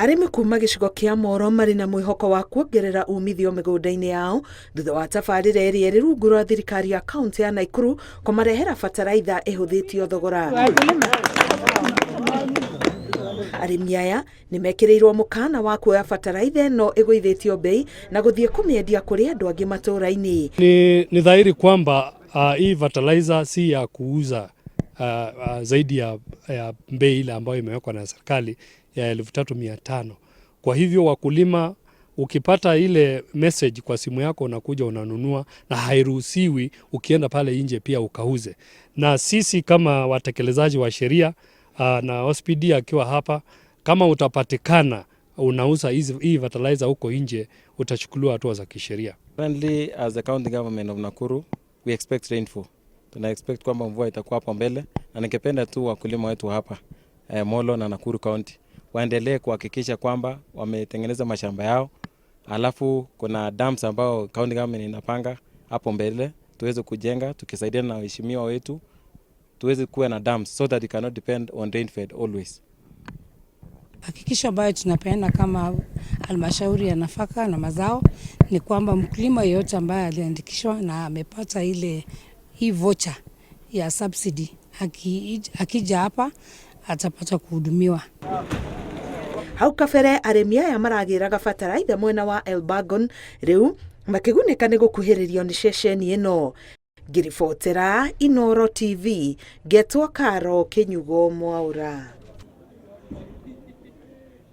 Arĩmi kuma gĩcigo kĩa Moro marĩ na mwĩhoko wa kuongerera umithio mĩgũnda-inĩ yao thutha wa tabarĩra ĩrĩa ĩrĩ rungu rwa thirikari ya kaunti ya Nakuru kũmarehera bataraitha ĩhũthĩtio thogora. Arĩmi aya nĩ mekĩrĩirwo mũkana wa kuoya bataraitha ĩno ĩgũithĩtio bei na gũthiĩ kũmĩendia kũrĩ andũ angĩ matũũra-inĩ. Ni dhahiri kwamba hii fertilizer si ya kuuza zaidi ya bei ile ambayo imewekwa na serikali ya 3,500. Kwa hivyo wakulima, ukipata ile message kwa simu yako, unakuja unanunua, na hairuhusiwi ukienda pale nje pia ukauze. Na sisi kama watekelezaji wa sheria na OCPD akiwa hapa, kama utapatikana unauza hii fertilizer huko nje, utachukuliwa hatua za kisheria. Currently, as the county government of Nakuru, we expect rainfall. Tuna expect kwamba mvua itakuwa hapo mbele, na ningependa tu wakulima wetu hapa Molo na Nakuru County waendelee kuhakikisha kwamba wametengeneza mashamba yao, alafu kuna dams ambao county government inapanga hapo mbele tuweze kujenga tukisaidiana na waheshimiwa wetu, tuweze kuwa na dams so that we cannot depend on rainfed always. Hakikisho ambayo tunapeana kama halmashauri ya nafaka na mazao ni kwamba mkulima yeyote ambaye aliandikishwa na amepata ile hii voucher ya subsidy akija hapa atapata kuhudumiwa. Hau kabere arĩmi aya maragĩraga bataraitha mwena wa Elburgon, rĩu makĩgunĩka nĩ gũkuhĩrĩrio nĩ ceceni ĩno. Ngĩribotera Inooro TV, ngetwo Karo Kĩnyugo Mwaura.